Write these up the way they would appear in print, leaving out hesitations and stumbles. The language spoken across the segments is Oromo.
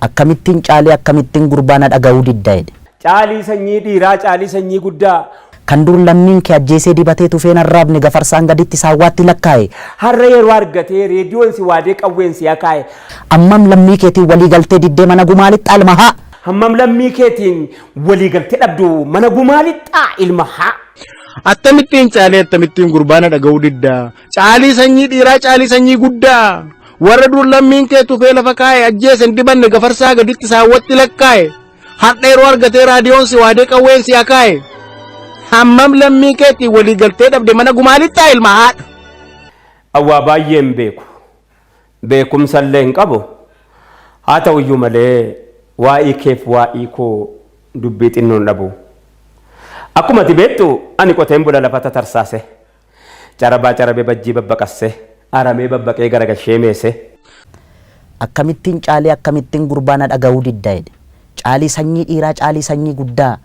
Akkamittiin caalii akkamittiin gurbaa na dhaga'uu didda jedhe. Caalii sanyii dhiiraa caalii sanyii guddaa. Kan dur lammiin kee ajjeesee dibatee tufeen arraabne gafarsaan gaditti saawwaatti lakkaa'e. Har'a yeroo argatee reediyoon si waadee qawween si akaa'e. Ammam lammii keetiin walii galtee diddee mana gumaa lixxaa ilma haa. Hammam lammii keetiin walii galtee dhabdu mana gumaa lixxaa ilma haa. Akkamittiin caalii akkamittiin gurbaana dhaga'uu diddaa? Caalii sanyii dhiiraa caalii sanyii guddaa. Warra dur lammiin kee tufee lafa kaa'e ajjeese hin dibanne gafarsaa gaditti saawwatti lakkaa'e. Har'a yeroo argatee raadiyoon si waadee qawween si akaa'e. Hammam lammii keetiin walii galtee dhabde mana gumaa lixxaa ilma haadha. Awwaa baay'ee hin beeku. Beekumsa illee hin qabu. Haa ta'u iyyuu malee waa'ee keef waa'ee koo dubbii xinnoon dhabu. Akkuma ati beektu ani qoteen bula lafa tatarsaase. Carabaa carabee bajjii babbaqasse. Aramee babbaqee garagalshee meese. Akkamittiin caalii akkamittiin gurbaa na dhaga'uu didda jedhe. Caalii sanyii dhiiraa caalii sanyii guddaa.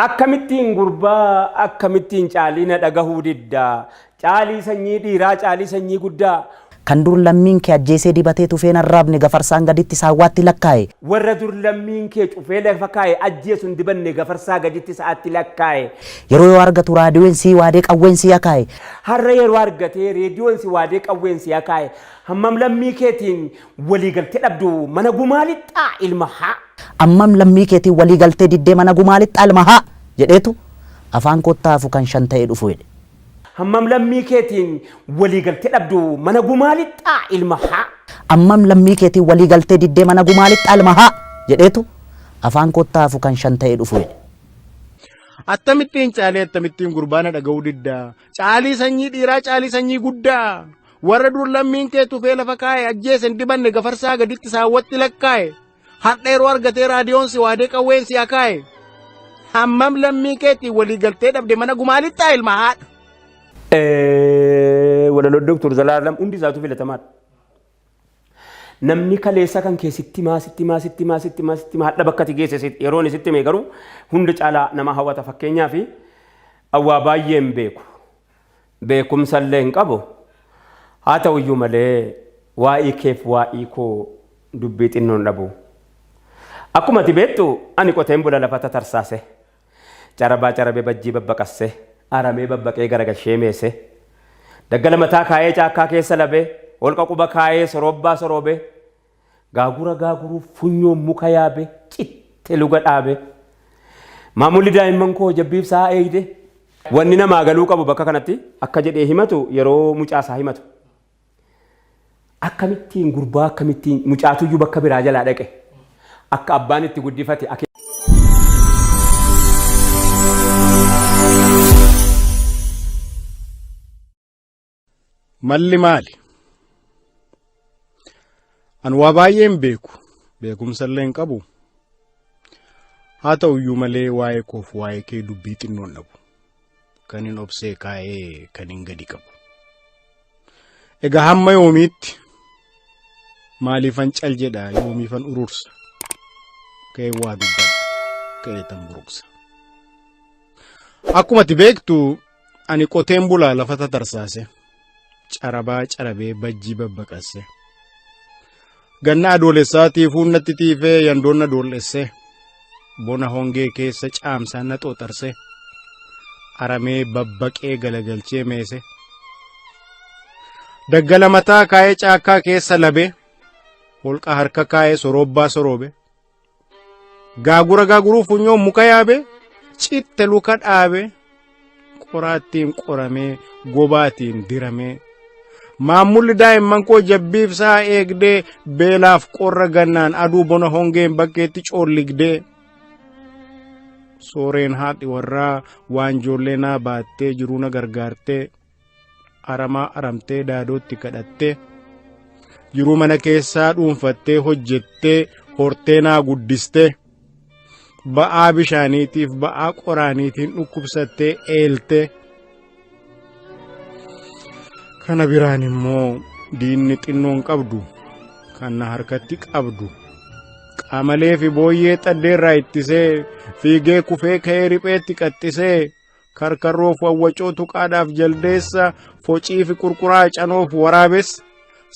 Akkamittiin gurbaa akkamittiin caalii na dhagahuu didda. Caalii sanyii dhiiraa caalii sanyii guddaa. Kan dur lammiin kee ajjeesee dibatee tufeen arraabne gafarsaan gaditti saawwaatti lakkaa'e. Warra dur lammiin kee cufee lafa kaa'e ajjeesu hin dibanne gafarsaa gaditti sa'aatti lakkaa'e. Yeroo yoo argatu raadiyoon sii waadee qawween sii akaa'e. Har'a yeroo argatee reediyoon si waadee qawween si akaa'e. Hammam lammii keetiin walii galtee dhabdu mana gumaa lixxaa ilma haa. Ammam lammii keetiin walii galtee diddee mana gumaa lixxaa ilma haa jedheetu afaan kottaa hafu kan shan ta'ee dhufu jedhe. Hammam lammii keetiin walii galtee dhabdu mana gumaa lixxaa ilma haa. Ammam lammii keetiin walii galtee diddee mana gumaa lixxaa ilma haa jedheetu afaan kottaa hafu kan shan ta'ee dhufu jedhe. Akkamittiin caalii akkamittiin gurbaana dhaga'uu diddaa? Caalii sanyii dhiiraa caalii sanyii guddaa. Warra dur lammiin kee tufee lafa kaa'e ajjeese hin dibanne gafarsaa gaditti saawwatti lakkaa'e. Har'a yeroo argatee raadiyoon si waadee qawween si akaa'e. Hammam lammii keetiin walii galtee dhabde mana gumaa lixxaa ilma haadha. Walaloo Dooktor Zalaalam hundi isaatu filatamaadha. Namni kaleessa kan kee sitti himaa sitti himaa sitti himaa sitti himaa sitti himaa hadha bakka ati geesse yeroon sitti hime garuu hunda caalaa nama hawwata fakkeenyaaf awwaa baay'ee hin beeku. Beekumsa illee hin qabu. Haa ta'u iyyuu malee waa'ee keef waa'ee koo dubbii xinnoon dhabu. Akkuma ati beektu ani qoteen bula lafa tatarsaase. Carabaa carabee bajjii babbaqasse. Aramee babbaqee garagalshee meese. Daggala mataa kaayee caakkaa keessa labee. Holqa quba kaayee soroobbaa soroobee. Gaagura gaaguruuf funyoon muka yaabe citte luga dhaabe. Maamulli daa'imman koo jabbiif sa'a eegde. Wanni namaa galuu qabu bakka kanatti akka jedhee himatu yeroo mucaa isaa himatu. Akkamittiin gurbaa akkamittiin mucaatuyyuu bakka biraa jalaa dhaqe. Akka abbaan itti guddifate. Malli maali? An waa baay'ee hin beeku. Beekumsa illee hin qabu. Haa ta'u iyyuu malee waa'ee koof waa'ee kee dubbii xinnoon dhabu. Kan hin obsee kaa'ee kan hin gadi qabu. Egaa hamma yoomiitti maaliifan cal jedha yoomiifan urursa. Ka'ee waa dubbadha. Ka'ee tan buruqsa. Akkuma ati beektu ani qoteen bulaa lafa tatarsaase. Carabaa carabee bajjii babbaqasse. Ganna adoolessaa tiifuun natti tiifee yandoon na doollesse. Bona hongee keessa caamsaan na xooxarse. Aramee babbaqee galagalchee meese. Daggala mataa kaa'ee caakkaa keessa labe. Holqa harka kaa'ee soroobbaa soroobe. Gaagura gaaguruu funyoo muka yaabe. Citte luka dhaabe. Qoraattiin qoramee gobaatiin diramee. Maammulli daa'imman koo jabbiif sa'a eegdee beelaaf qorra gannaan aduu bona hongeen bakkeetti coolligdee. Sooreen haadhi warraa waan ijoollee naa baattee jiruu na gargaartee aramaa aramtee daadootti kadhattee jiruu mana keessaa dhuunfattee hojjettee hortee naa guddistee ba'aa bishaaniitiif ba'aa qoraaniitiin dhukkubsattee eeltee. Kana biraan immoo diinni xinnoon qabdu kan na harkatti qabdu qamalee fi booyyee xaddeerraa ittisee fiigee kufee ka'ee ripheetti qaxxisee karkarroof wawwacoo tuqaadhaaf jaldeessa focii fi qurquraa canoof waraabessa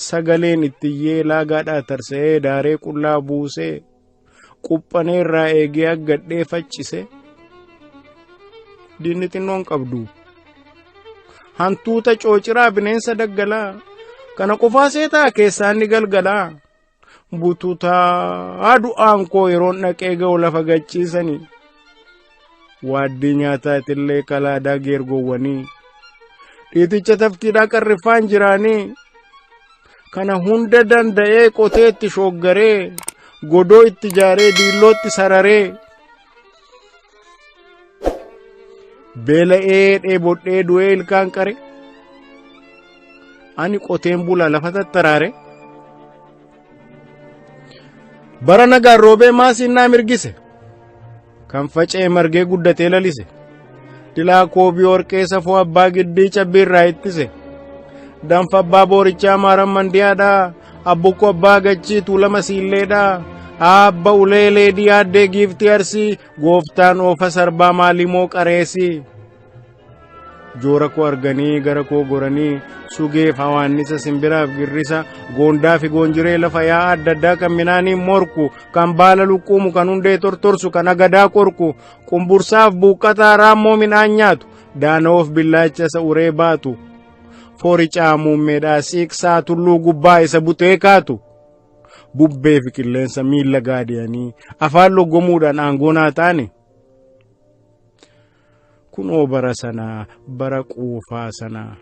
sagaleen ittiyyee laagaadhaa tarsa'ee daaree qullaa buusee. Quphanee irraa eegee aggadhee faccise. Diinni xinnoon qabdu. Hantuuta coociraa bineensa daggalaa. Kana qofaa seetaa keessaa inni galgalaa. Bututaa du'aan koo yeroon dhaqee ga'u lafa gachiisanii. Waaddii nyaataatillee kalaadaa geergoowwanii. Dhiiticha tafkiidhaa qarriffaan jiraanii. Kana hunda danda'ee qotee itti shooggaree godoo itti ijaaree diillootti sararee. Beela'ee dheebodhee du'ee ilkaan qare. Ani qoteen bulaa lafa tattaraare. Bara nagaan roobee maasiin naa mirgise. Kan faca'e margee guddatee lalise. Dilaa koobii warqee safuu abbaa giddii cabbii irraa ittise. Danfa abbaa boorichaa maaran mandiyaadhaa. Abbukkoo abbaa gachii tuulama siilleedhaa. Aabba ulee leedii aaddee giiftii arsii gooftaan oofa sarbaa maalimoo qareesii. Joora koo arganii gara koo goranii sugeef hawaannisa simbiraaf girrisa goondaa fi goonjiree lafa yaa'aa adda addaa kan minaaniin morku kan baala luqquumu kan hundee tortorsu kan agadaa qorku qumbursaaf buuqqataa raammoo midhaan nyaatu daana'oof billaacha isa uree baatu fooricaa muummeedhaa siiqsaa tulluu gubbaa isa butee kaatu bubbee fi qilleensa miilla gaadiyanii afaan loggomuudhaan aangoo naa taane. Kunoo bara sanaa bara quufaa sanaa.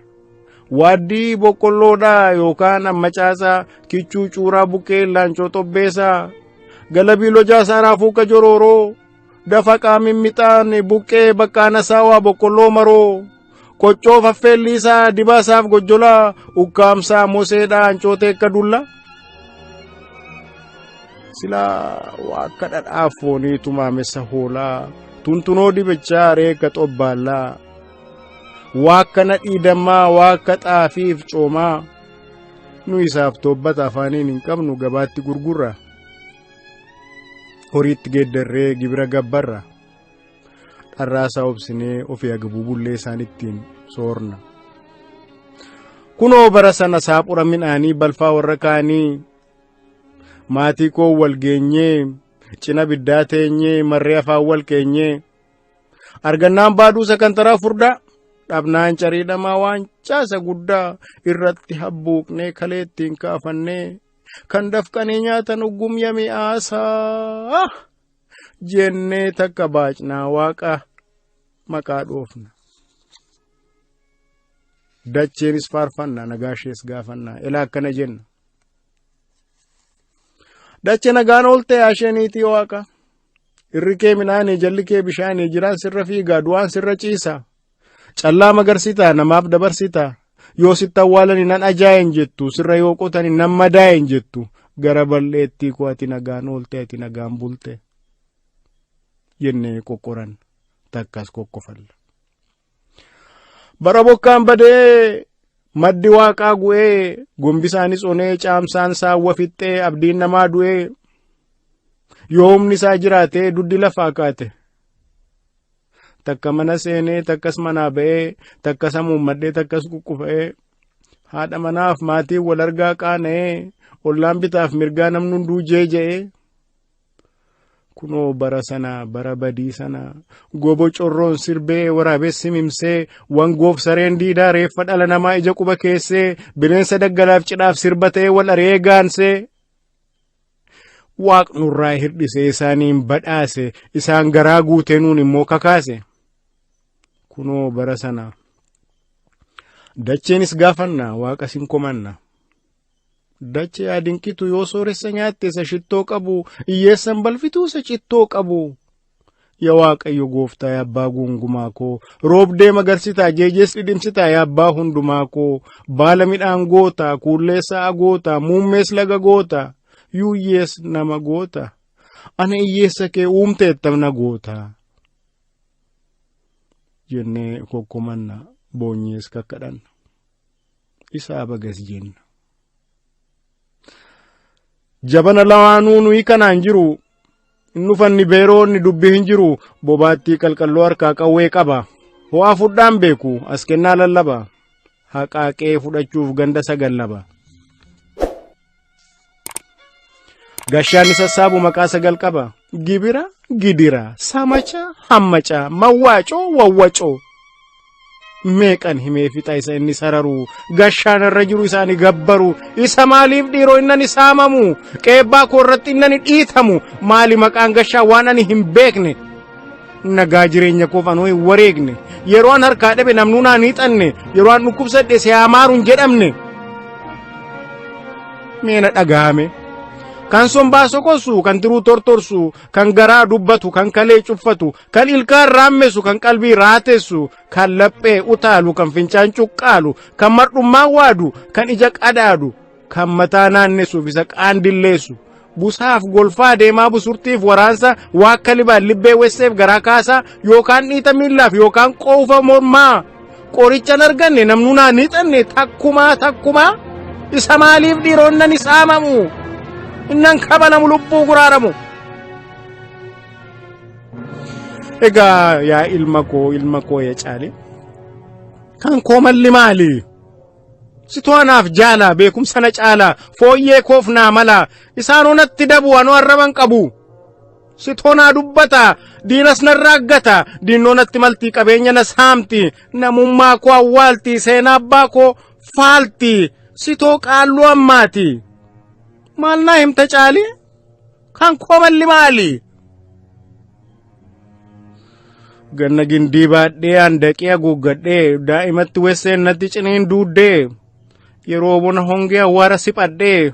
Waaddii boqqolloodhaa yookaan ammacaasaa kichuu cuuraa buqqee laancoo xobbeesaa galabii lojaasaa raafuu qajorooroo dafaqaa mimmixaan buqqee baqqaana saawaa boqqolloo maroo qoccoo faffeelliisaa dibaasaaf gojjolaa ukkaamsaa moseedhaa ancootee akka dulla. Silaa waa akka dhadhaa foonii tumaamessa hoolaa tuntunoo dibichaa reekka xobbaallaa waa akka nadhii dammaa waa akka xaafiif coomaa nu isaaf toobbata afaaniin hin qabnu gabaatti gurgurra horiitti geeddarree gibira gabbarra dharraasaa obsinee ofii agabuu bullee isaan ittiin soorna. Kunoo bara sana saaphura midhaanii balfaa warra kaanii maatii koo wal geenyee cina biddaa teenyee marree afaan wal keenyee argannaan baaduu sakantaraa furdaa dhabnaan cariidhamaa waan caasa guddaa irratti habbuuqnee kalee ittiin kaafannee kan dafqanii nyaatan uggumya mi'aasaa jennee takka baacnaa waaqa maqaa dhoofna. Dacheenis faarfanna nagaa ishees gaafanna elaa akkana jenna. Dache nagaan oolte yaashee niitii waaqa. Irri kee midhaanii jalli kee bishaanii jiraan sirra fiigaa du'aan sirra ciisa. Callaa magarsitaa namaaf dabarsitaa. Yoo sitti awwaalani nan ajaa'en jettu sirra yoo qotani nan madaa'en jettu gara bal'eettii koo ati nagaan oolte ati nagaan bulte jennee qoqqoran takkas qoqqofalla. Bara bokkaan badee maddi waaqaa gu'ee gombisaanis onee caamsaan saawwa fixxee abdiin namaa du'ee yoo humni isaa jiraatee duddi lafaa kaate. Takka mana seenee takkas manaa ba'ee takkas hamuummadhee takkas kukkufa'ee haadha manaaf maatiin wal argaa qaana'ee ollaan bitaaf mirgaa namni hunduu jeeja'ee kunoo bara sana bara badii sana gobo corroon sirbee waraabessi mimsee wangoof sareen diidaa reeffa dhala namaa ija quba keessee bineensa daggalaaf cidhaaf sirba ta'ee wal ari'ee gaansee Waaqnurraa hirdhisee isaaniin badhaase isaan garaa guutee nuun immoo kakaase. Kunoo bara sana dacheenis gaafanna waaqa sin komanna. Dachee yaa dinqitu yoo sooressa nyaatte isa shittoo qabu hiyyeessan balfituu isa cittoo qabu. Yaa Waaqayyo gooftaa yaa abbaa guungumaa koo roobdee magarsitaa jeejees dhidhimsitaa yaa abbaa hundumaa koo baala midhaan goota kuullee sa'a goota muummees laga goota yuuyyees nama goota ana hiyyeessa kee uumteettam na goota jennee kokkomanna boonyees kakkadhanna isaa bagas jenna. Jabana lamaanuu nuyi kanaan jiru Inni ufanni beeroonni dubbi hin jiru bobaattii qalqalloo harkaa qawwee qaba. Ho'aa fudhaan beeku as kennaa lallaba. Haqaaqee fudhachuuf ganda sagallaba. Gashaan sassaabu maqaa sagal qaba. Gibira gidira samacha hammaca mawwaacoo wawwacoo. Meeqan himee fixa isa inni sararu gashaan irra jiru isaani gabbaru isa maaliif dhiiroo innani saamamu qeebbaa koo irratti innani dhiitamu maali maqaan gashaa waan ani hin beekne nagaa jireenya koof anoo hin wareegne yeroo an harkaa dhabe namnuu naan hiixanne yeroo an dhukkubsadhe si haa maaru hin jedhamne mee na dhagahame. Kan sombaa sokosu, kan tiruu tortorsu, kan garaa dubbatu, kan kalee cuffatu, kan ilkaan raammesu, kan qalbii raatessu, kan laphee utaalu, kan fincaan cuqqaalu, kan mardhummaa waadu, kan ija qadaadu, kan mataa naannessuuf isa qaandilleessu. Busaaf golfaa deemaa busurtiif waraansa waakka libaan libbee wesseef garaa kaasaa yookaan dhiita miillaaf yookaan qoofa mormaa. Qorichan arganne namnuu naan hiixanne takkumaa takkumaa isa maaliif dhiiroo innan saamamu innan kabalamu lubbuu guraaramu. Egaa yaa ilma koo ilma koo yaa caale kan koo malli maali? Situ anaaf jaala beekumsa na caala fooyyee koof naa mala isaanoo natti dabu anoo arraban qabu. Sitoo naa dubbata diinas narraa aggata diinnoo natti malti qabeenya na saamti namummaa koo awwaalti seenaa abbaa koo faalti sitoo qaalluu ammaati. Maal naa himta caali? Kan koo malli maali? Ganna gindii baadhee handaqee haguuggadhee daa'imatti wesseen natti ciniin duuddee yeroo bona hongee awwaara siphadhee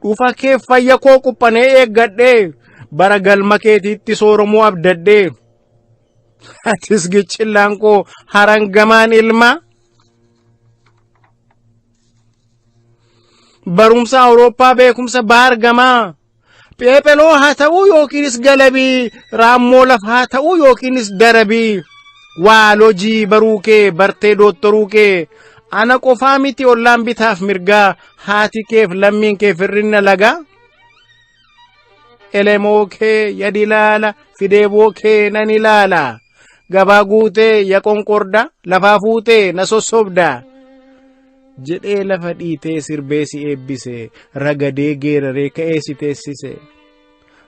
dhufa kee fayya koo quphanee eeggadhee bara galma keetiitti sooromuu abdadhee atis gichillaan koo harangamaan ilma barumsa Awurooppaa beekumsa baargamaa pheepheloo haa ta'uu yookiinis galabii raammoo lafa haa ta'uu yookiinis darabii waalojii baruu kee bartee doottoruu kee ana qofaa miti ollaan bitaaf mirgaa haati keef lammiin kee firrinna lagaa elemoo kee yadi ilaala fideeboo kee nan ilaala gabaa guutee ya qonqorda lafaa fuutee na sossobda jedhee lafa dhiitee sirbee si eebbise ragadee geeraree ka'ee si teessise.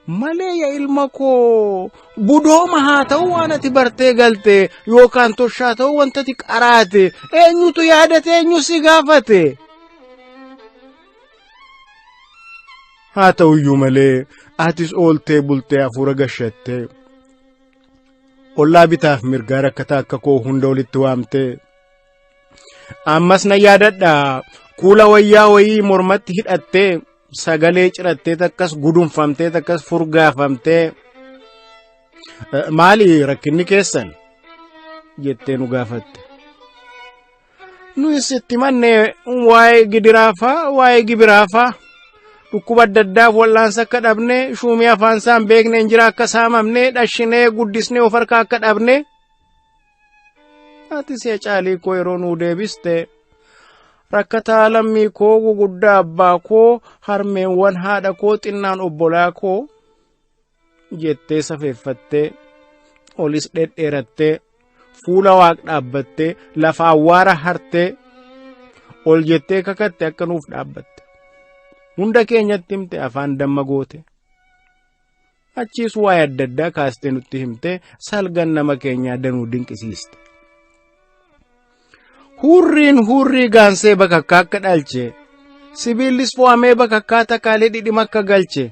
Malee ya ilma koo budooma haa ta'u waan ati bartee galte yookaan toshaa ta'u wanta ati qaraate eenyutu yaadate eenyu si gaafate. Haa ta'uyyuu malee atis ooltee bultee hafuura gashattee ollaa bitaaf mirgaa rakkataa akka koo hunda walitti waamtee ammas na yaadadha kuula wayyaa wayii mormatti hidhattee sagalee cirattee takkas gudunfamtee takkas furgaafamtee maali rakkinni keessan jettee nu gaafatte. Nuyis itti manne waa'ee gidiraafaa waa'ee gibiraafaa dhukkuba adda addaaf wal'aansa akka dhabne shuumii afaan isaa hin beekne injira akka saamamne dhashinee guddisnee of harkaa akka dhabne. Ati si'a caalii koo yeroo nuu deebiste rakkataa lammii koo guguddaa abbaa koo harmeewwan haadha koo xinnaan obbolaa koo jettee safeeffattee olis dhedheerattee fuula waaq dhaabbattee lafa awwaara hartee ol jettee kakatte akka nuuf dhaabbatte hunda keenyatti himte afaan damma goote. Achiis waa'ee adda addaa kaastee nutti himte salgan nama keenyaa danuu dinqisiiste. Hurriin hurrii gaansee bakakkaa akka dhalche, sibiillis fo'amee bakakkaa takaalee dhidhima akka galche,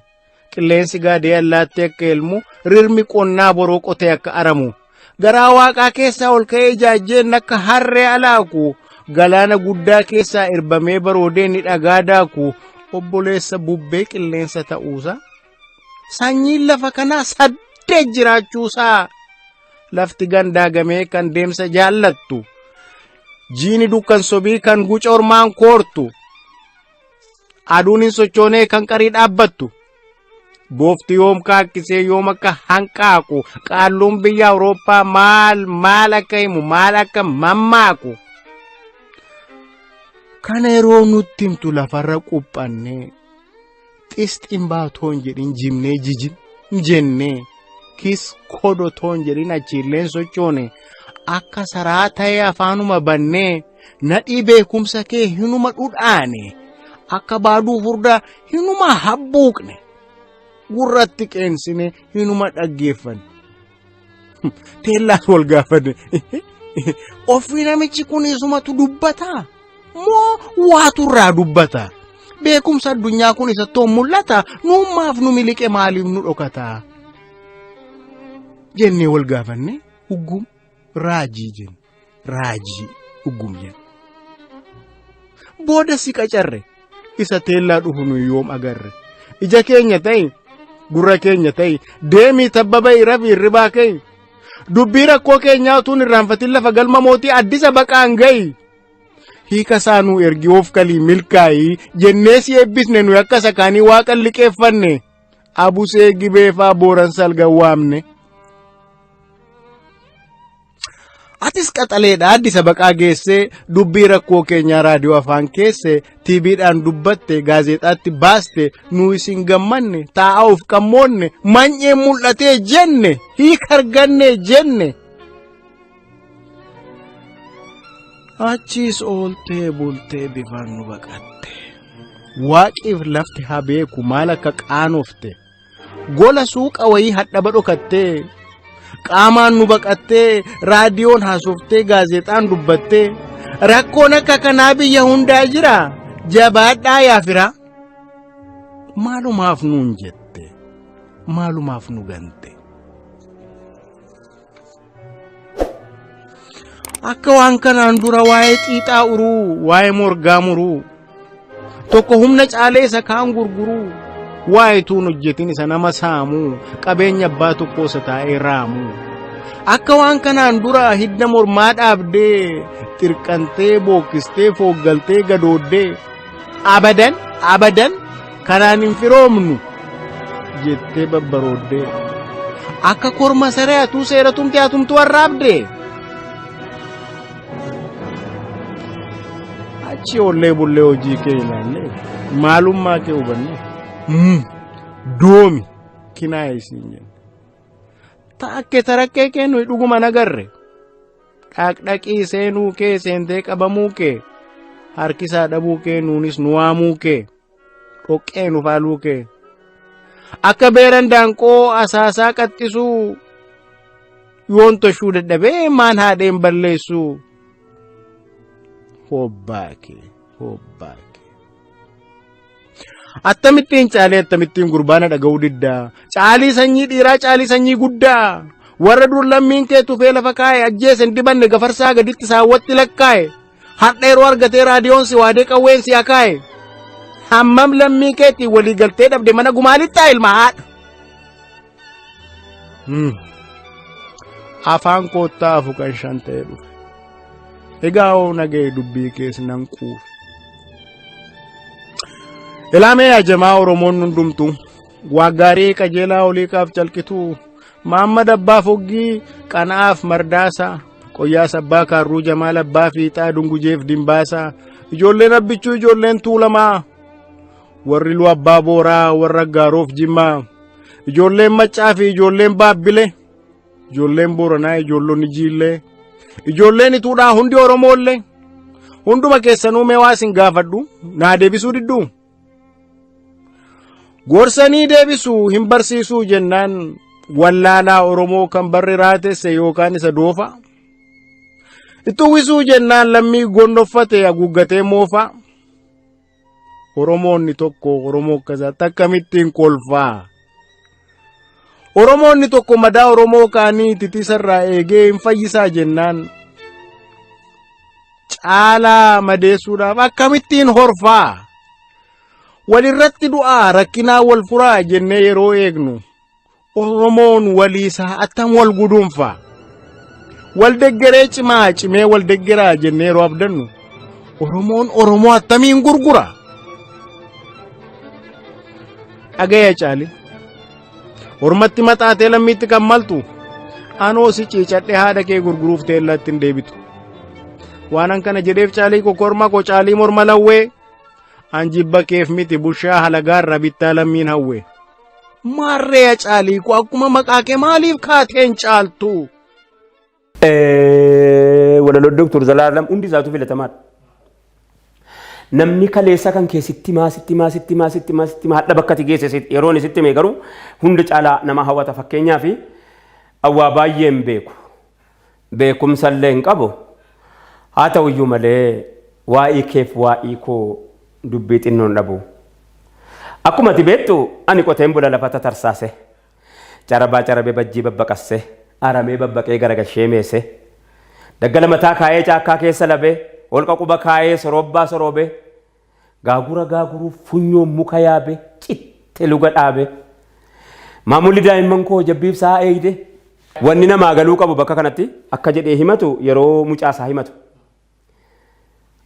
qilleensi gaadee allaattii akka elmu, rirmi qonnaa boroo qotee akka aramu, garaa waaqaa keessaa ol ka'ee ijaajjeen akka harree alaaku, galaana guddaa keessaa irbamee baroodee ni dhagaa daaku, obboleessa bubbee qilleensa ta'uusaa. Sanyiin lafa kanaa saddeet jiraachuusaa lafti gandaagamee kan deemsa jaallattu jiini dukkan sobii kan guca ormaan koortu aduun hin sochoonee kan qarii dhaabbattu boofti yoom kaakkisee yoom akka hanqaaqu qaalluun biyya Awurooppaa maal maal akka himu maal akka mammaaku kana yeroo nutti himtu lafarra quphannee xisxin baatoon jedhin jimnee jijim jennee kis kodotoon jedhin achiilleen sochoone akka saraa ta'ee afaanuma bannee nadhii beekumsa kee hinuma dhudhaane akka baaduu furdaa hinuma habbuuqne Gurratti qeensine hinuma dhaggeeffanne. Teellaas wal gaafanne. Ofii namichi kun isumatu dubbataa? Moo waatu irraa dubbata? Beekumsa addunyaa kun isatti mul'ata? Nuummaaf nu miliqe maaliif nu dhokata? Jennee wal gaafanne uggum raajii jenne. Raajii uggum jenne. Booda si qacarre isa teellaa dhufu nu yoom agarre? Ija keenya ta'i gurra keenya ta'i deemii tabba ba'i rafi hirribaa ka'i. Dubbii rakkoo keenyaa utuu hin irraanfatin lafa galma mootii Addisa baqaan ga'i. Hiika isaa nuu ergi of kalii milkaa'ii jennee si eebbisne nuyi akka isa kaanii waaqa liqeeffanne. Abusee gibeefaa booran salgan waamne. Atis qaxaleedha Addisa baqaa geessee dubbii rakkoo keenyaa raadiyoo afaan keesse TVdhaan dubbatte gaazexaatti baaste nu isin gammanne taa'aa of qammoonne many'ee mul'atee jenne hiika arganne jenne. Achiis ooltee bultee bifaan nu baqatte. Waaqiif lafti haa beeku maal akka qaanofte. Gola suuqa wayii hadhaba dhokattee qaamaan nu baqattee raadiyoon haasoftee gaazexaan dubbattee rakkoon akka kanaa biyya hundaa jira jabaadhaa yaa firaa. Maalumaaf nuun jette maalumaaf nu gante. Akka waan kanaan dura waa'ee xiixaa uruu, waa'ee morgaa muruu, tokko humna caalee isa kaan gurguruu, waa'ee tuun hojjetin isa nama saamuu, qabeenya abbaa tokkoo isa taa'ee raamuu. Akka waan kanaan dura hidda mormaa dhaabdee, xirqantee, bookkistee, fooggaltee, gadooddee, abadan, abadan kanaan hin firoomnu jettee babbarooddee. Akka korma saree atuu seera tumte atumtuu arraabde. Achi ollee bullee hojii kee ilaallee maalummaa kee hubanne doomi kinaaya isiin jenne. Taakke tarakkee kee nuyi dhuguma nagarre. Dhaqdhaqii seenuu kee seentee qabamuu kee harkisaa dhabuu kee nuunis nu waamuu kee. Dhoqqee nu faaluu kee. Akka beeran daanqoo asaasaa qaxxisuu yoon toshuu dadhabee maan haadheen balleessuu. Hobbaa kee hobbaa kee. Akkamittiin caalee akkamittiin gurbaana dhaga'uu diddaa. Caalii sanyii dhiiraa caalii sanyii guddaa. Warra dur lammiin kee tufee lafa kaa'e ajjeese hin dibanne gafarsaa gaditti saawwatti lakkaa'e. Har'a yeroo argatee raadiyoon si waadee qawween si akaa'e. Hammam lammii keetiin walii galtee dhabde mana gumaalittaa ilma haadha. Afaan koottaa afu kan shan ta'e dhufe. Egaa hoo naga'e dubbii kees nan quufe. Ilaamee yaa jamaa Oromoon hundumtuu waa gaarii qajeelaa olii kaaf calqituu Maammad Abbaa Foggii Qana'aaf Mardaasaa Qoyyaas Abbaa Kaarruu Jamaal Abbaa Fiixaa Dungujeef Dimbaasaa ijoolleen Abbichuu ijoolleen Tuulamaa warri Lu Abbaa Booraa warra Gaaroof Jimmaa ijoolleen Maccaa fi ijoolleen Baabbile ijoolleen Booranaa ijoollonni Jiillee ijoolleen Ituudhaa hundi Oromoollee hunduma keessanuu mee waa isin gaafadhu naa deebisuu didduu. Gorsanii deebisuu hin barsiisuu jennaan wallaalaa Oromoo kan barri raatesse yookaan isa doofa. Itti uwwisuu jennaan lammii gondoffate haguuggatee moofa. Oromoonni tokko Oromoo akkasaatti akkamittiin kolfaa. Oromoonni tokko madaa Oromoo kaanii titisarraa eegee hin fayyisaa jennaan caalaa madeessuudhaaf akkamittiin horfaa walirratti du'aa rakkinaa wal furaa jennee yeroo eegnu Oromoon waliisaa attam wal guduunfa wal deggeree cimaa cimee wal deggeraa jennee yeroo abdannu Oromoon Oromoo attamiin gurgura dhagaya caali Ormatti maxaatee lammiitti kan maltu anoo si ciicadhee haadha kee gurguruuf teellaatti hin deebitu. Waanan kana jedheef caalii koo korma koo caalii morma lawwee an jibba keef miti bushaa halagaarra bittaa lammiin hawwe. Maarree yaa caalii koo akkuma maqaa kee maaliif kaateen caaltu? Walaloo Dooktor Zalaalam hundi isaatu filatamaadha. Namni kaleessa kan kee sitti himaa, sitti himaa, sitti himaa, sitti himaa, sitti himaa hadha bakka ati geesse yeroo inni sitti hime garuu hunda caalaa nama hawwata. Fakkeenyaaf waa baay'ee hin beeku. Beekumsa illee hin qabu. Haa ta'u iyyuu malee waa'ee keef waa'ee koo dubbii xinnoon dhabu. Akkuma ati beektu ani qoteen bula lafa tatarsaase. Carabaa carabee bajjii babbaqasse. Aramee babbaqee garagalshee meese. Daggala mataa kaayee caakkaa keessa labee. Holqa quba kaayee soroobbaa soroobee. Gaagura gaaguruu funyoo muka yaabee citte luga dhaabee. Maamulli daa'imman koo jabbiif sa'a eegde. Wanni namaa galuu qabu bakka kanatti akka jedhee himatu yeroo mucaa isaa himatu.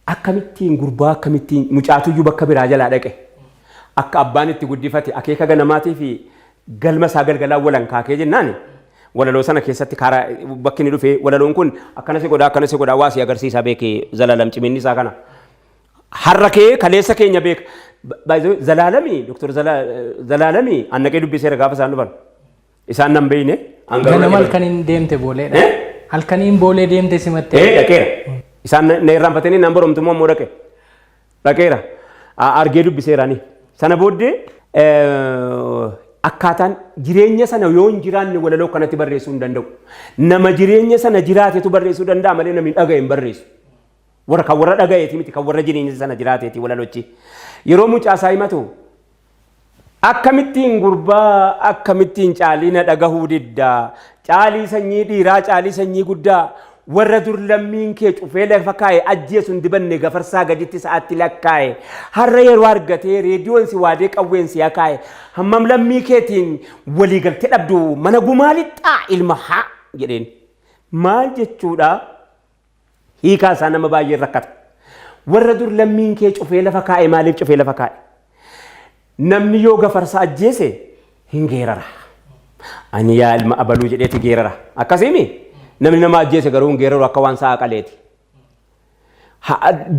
Akkamittiin gurbaa, akkamittiin mucaatuyyuu bakka biraa jalaa dhaqe. Akka abbaan itti guddifate akeeka ganamaatii fi galma isaa galgalaa walan kaakee jennaan walaloo sana keessatti karaa bakki inni dhufe walaloon kun akkana si godhaa, akkana si godhaa, waa si agarsiisa beekee Zalaalam ciminni isaa kana. Har'a kee kaleessa keenya beeka. Zalaalamii, Doktor Zalaalamii annaqee dubbiseera gaafa isaan dhufan. Isaan nan beeyne. Ganama halkaniin deemte booleedha. Halkaniin boolee deemte simattee. Ee, dhaqeera. Isaan na irraanfatanii naan boromtummaa immoo dhaqe. Dhaqeera. Argee dubbiseeraani. Sana booddee akkaataan jireenya sana yoo hin jiraanne walaloo kanatti barreessuu hin danda'u. Nama jireenya sana jiraatetu barreessuu danda'a malee namni dhaga'e hin barreessu. Warra kan warra dhaga'eeti miti, kan warra jireenya sana jiraateeti walalochi. Yeroo mucaa isaa himatu akkamittiin gurbaa, akkamittiin caalii na dhagahuu diddaa, caalii sanyii dhiiraa, caalii sanyii guddaa, warra dur lammiin kee cufee lafa kaa'e ajjeesu hin dibanne gafarsaa gaditti sa'aatti lakkaa'e, har'a yeroo argatee reediyoon si waadee qawween si akaa'e, hammam lammii keetiin waliigaltee dhabdu mana gumaa lixxaa ilma haa jedheen. Maal jechuudha? Hiikaa isaa nama baay'een rakkata. Warra dur lammiin kee cufee lafa kaa'e, maaliif cufee lafa kaa'e? Namni yoo gafarsa ajjeese hin geerara. Ani yaa ilma abaluu jedheeti geerara. Akkasiimi? Namni nama ajjeese garuu hin geeraru, akka waan sa'a qaleeti.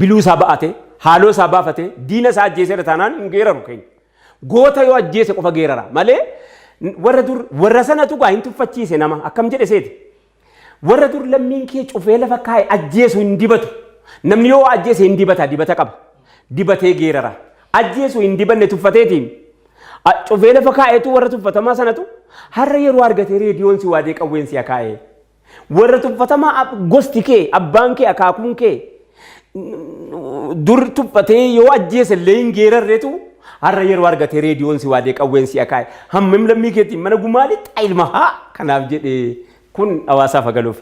Biluu isaa ba'ate, haaloo isaa baafate, diina isaa ajjeeseera taanaan hin geeraru keenya. Goota yoo ajjeese qofa geerara malee warra dur warra sanatu gaa hin tuffachiise nama akkam jedhe seeti. Warra dur lammiin kee cufee lafa kaa'e ajjeesu hin dibatu. Namni yoo ajjeese hin dibata, dibata qaba. Dibatee geerara. Ajjeesu hin dibanne tuffateetiin. Cufee lafa kaa'etu warra tuffatamaa sanatu har'a yeroo argatee reediyoon si waadee qawween si akaa'e. Warra tuffatamaa gosti kee, abbaan kee, akaakuun kee dur tuffatee yoo ajjeese illee hin geerarreetu har'a yeroo argatee reediyoon si waadee qawween si akaa'e. Hammam lammii keetiin mana gumaa lixxa ilma haa kanaaf jedhee kun hawaasaaf agaluuf.